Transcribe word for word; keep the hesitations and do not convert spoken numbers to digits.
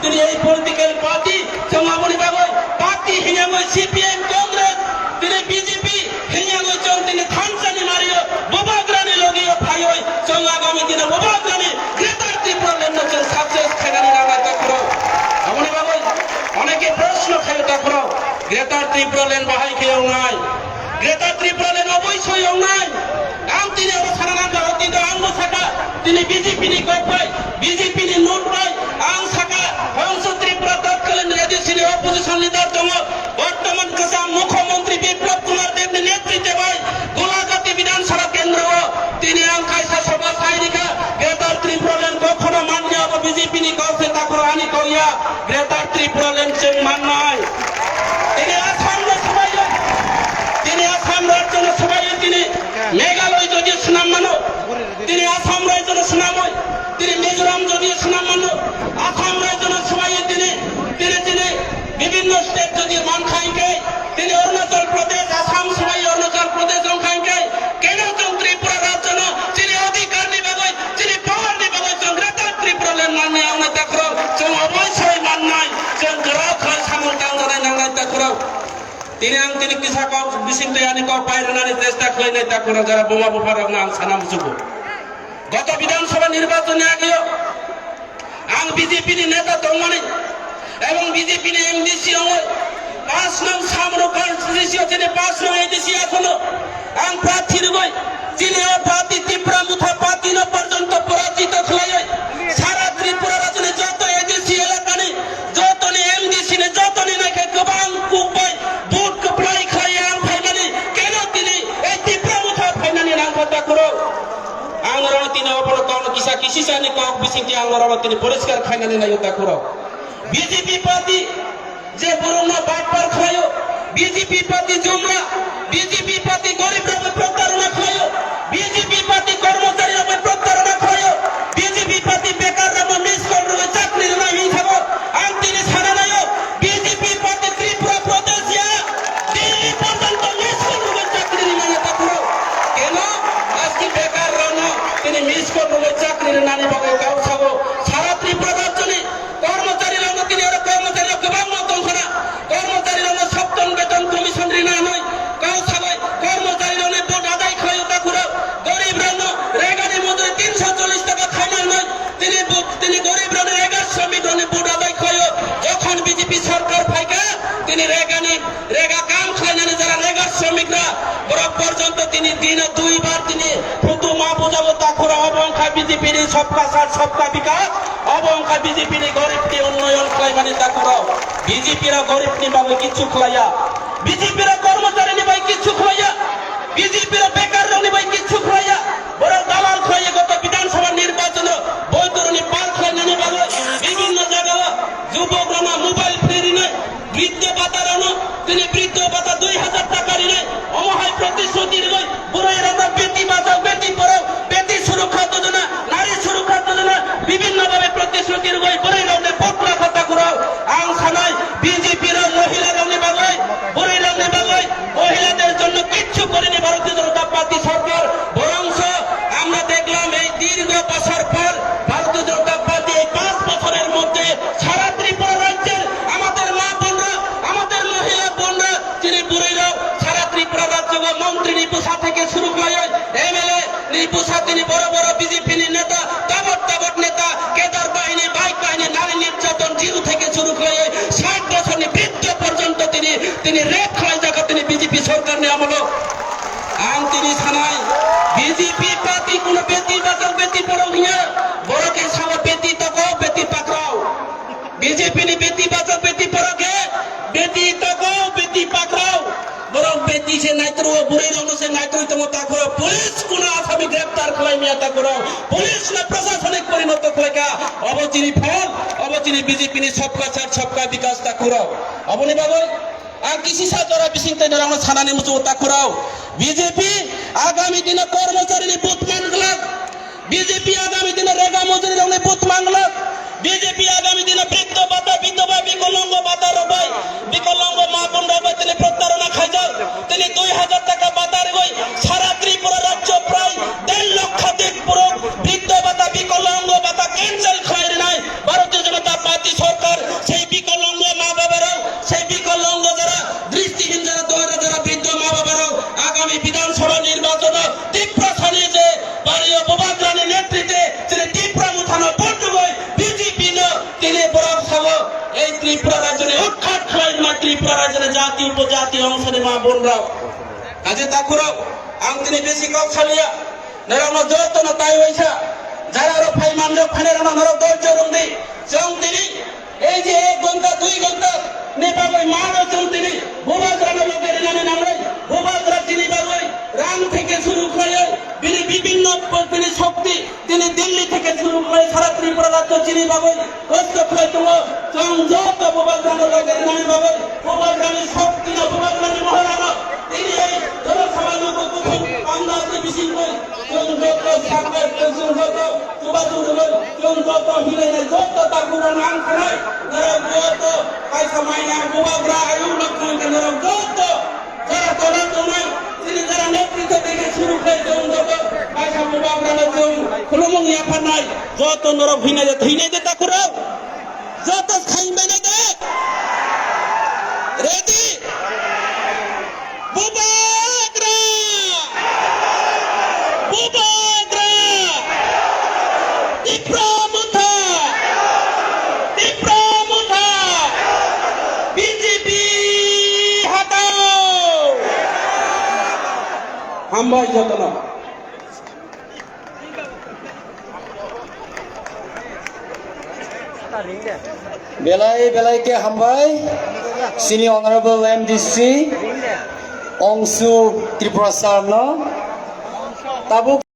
Tini ei political party, chwng aboni bagwi party hinangwi C P M, Congress, tini B J P hinangwi chwng tini thansa ni mario, bubagrani logio phaiwi chwng agami dino bubagrani Greater Tripura Land no chwng success khainani nangnai takhurok. Aboni bagwi oneke proshno khaio takhurok, Greater Tripura Land bahai khe wngnai? Greater Tripura Land oboisoi wngnai. Ang tini abo sana nang kha, o tini ang bo saka, tini B J P ni kok bai, B J P ni note bai, ang saka, Hongso Tripura tatkalin A D C ni opposition leader tongo, bortoman kwcham Mukhyamantri Biplab Kumar Deb ni netritwe bai Golagati Bidhan Sabha kendro o tini ang kaisa sabha sai rikha, Greater Tripura Land kokhono manya abo B J P ni kok se takhurok ani kok ya, Greater Tripura Land chwng mannai. Tini Assam no swbaio, tini Assam rajyo no swbaio, tini Meghalaya jodi swnam mano, tini Assam rajyo no swnamoi, tini Mizoram jodi swnam mano, Assam rajyo no swbaio tini, tini, tini bibhinno state jodi mankha hingke, tini Arunachal Pradesh, Assam swbai Arunachal Pradesh wngkha hingke, keno chwng Tripura rajyo no chini adhikar ni bagwi, chini power ni bagwi chwng Greater Tripura Land mannai, ang nai takhurok, chwng oboisoi mannai, chwng kwrak khlai samung tangjanai nangnai takhurok. Tini ang tini kisa kok bising twi ani kok pai rwnani chesta khlainai takhurok jara buma bupharokno ang sana muchugo. Goto Bidhan Sabha nirbachon ni ageo ang B J P ni neta tongmani ebong B J P ni M D C ongoi paanch nong Samru constituency o tini paanch nong A D C akhono ang prarthi rwgoi. Chini o party Tipra Motha party no porjonto porajito khlaiwi sara Tripura rajyoni joto A D C elakani jotoni M D C ni jotoni naikhe kwbang kuk bai vote kwplai khlaiwi ang phaimani keno tini ei Tipra Motha phainani nangkha takhurok. Ang norokno tini obono kokno kisa kisisani kok bisingtwi ang norokno tini poriskar khainani naio takhurok. B J P party je borokno batpar khlaio, B J P party jumla, B J P party gorib rokno protarona khlaio, B J P party kormochari rokno protarona khlaio, B J P party bekar rokno miss call rwgwi chakri rwna hini thango. Ang tini sana naio, B J P party Tripura Pradesh ya Delhi porjonto miss call rwgwi chakri rwna ya takhurok. Keno aski bekar rokno tini miss call rwgwi chakri rwnani bagwi kok sago. Sara Tripura rajyoni kormochari rokno tini oro kormochari rok kwbangma tongkhana, kormochari rokno Saptan Beton Commission rina hinwi kok sabai kormochari rokni vote adai khlaio takhurok, gorib rokno regani mojuri tinsho chollish taka khaina hinwi tini bu-, tini gorib rokni rega shramik rokni vote adai khlaio. Jokhon B J P sarkar phaikha tini regani rega kam khlainani jara rega shramik rok borok porjonto tini dino dui bar tini phutu ma bujago takhurok, obo wngkha B J P ni sabka sath sabka bikas. Obo wngkha B J P ni gorib ni unnoyon khlaimani takhurok. B J P rok gorib ni bagwi kichu khlaiya. B J P rok kormochari ni bai kichu khlaiya. B J P rok bekar rok ni bai kichu khlaiya. Borok dalal khlaiya goto Bidhan Sabha nirbachon o vote rok ni pal khlainani bagwi bibhinno jaga o jubok rok no mobile free rinai. Briddo bata rano, tini briddo bata dui hajar taka rinai, omo hai protishruti rwgwi, bwrwi rokno beti bachao, beti porao, beti surukha dojona, nari surukha dojona, bibhinno bhabe protishruti rwgwi, bwrwi rokno bokla kha takhurao. Ang sanai, B J P rok mohila rokni bagwi, bwrwi rokni bagwi, মহিলাদের জন্য কিচ্ছু করেনি ভারতীয় জনতা পার্টি সরকার, বরঞ্চ আমরা দেখলাম এই দীর্ঘ বছর পর ভারতীয় জনতা পার্টি এই পাঁচ বছরের মধ্যে সারা ত্রিপুরা রাজ্যের আমাদের মা বোনরা, আমাদের মহিলা বোনরা, যিনি বুড়িরাও সারা ত্রিপুরা রাজ্য মন্ত্রী নিপুসা থেকে শুরু করে এমএলএ নিপুসা, তিনি বড় বড় বিজেপি নেতা, তাবত তাবত নেতা, কেদার বাহিনী, বাইক বাহিনী, নারী নির্যাতন জিরো থেকে শুরু করে ষাট বছর বৃদ্ধ পর্যন্ত তিনি, তিনি রেপ খাওয়াই জায়গা তিনি বিজেপি সরকার নিয়ে আমলো। Ang tini sanai, B J P party kuno beti bachao beti porao hiya, borok khe sao beti tokao beti pakrao. B J P ni beti bachao beti porao khe beti tokao beti pakrao. Borok beti se naitro, bwrwi rokno se naitro tongo takhoro. Police kuno asami greptar khlai miya takhoro. Police no prosasonik porinoto khlai kha. Obo chini phol, obo chini B J P ni sabka saath sabka bikas takhoro. Oboni bagwi Ang kisisa jora bising tei norokno sanani muchungo takhurao. B J P agami dino kormocharini but manglak. B J P agami dino rega mojuri rokni but manglak. B J P agami dino briddo bata, bidhoba, bikolongo bata rok bai, bikolongo ma bon rok bai tini protarona khaijak. Tini dui hajar taka bata rigoi sara Tripura rajyo prai der lokhadik borok briddo bata, bikolongo bata cancel khlai rinai. Bharatiya Janata Party sorkar Tripura rajyoni jati upojati ongsoni ma bonrok, kaje takhurok, ang tini besi kok saliya, norokno jotono taiwaisa, jara aro phaimanrok phainairokno norok dorjo rwngdi, chwng tini ei je ek ghonta, dui ghonta ni bagwi mano chwng tini bubagrano loge rinani nangnai, bubagra tini bagwi rang theke suru khlaiwi bini bibinno bini shokti tini Delhi theke suru khlai sara Tripura rajyo chini bagwi kosto khlai tongo. Chwng joto bubagrano loge rinani bagwi bubagrani shoktino bubagrani moharano tini ei Jana Sabha luku kuthum panda twi bisingtwi chwng joto sakbai chwng joto chubachu rwgwi chwng joto hilainai joto takhurokno ang khanai norok joto kaisa maina bubagra ayuk lokthang khe norok joto jara tola tongnai, chini jara netrito tei khe suru khlai chwng joto kaisa bubagrano chwng khulumung yapharnai, joto norok hinai de, hinai de takhurok, joto khainbainai de. Ready? Bubagra! Bubagra! Tipra Motha! Tipra Motha! B J P hatao! Hambai jotono. Belai belai khe hambai chini Honorable M D C Ongsu Tripura sir no. Tabuk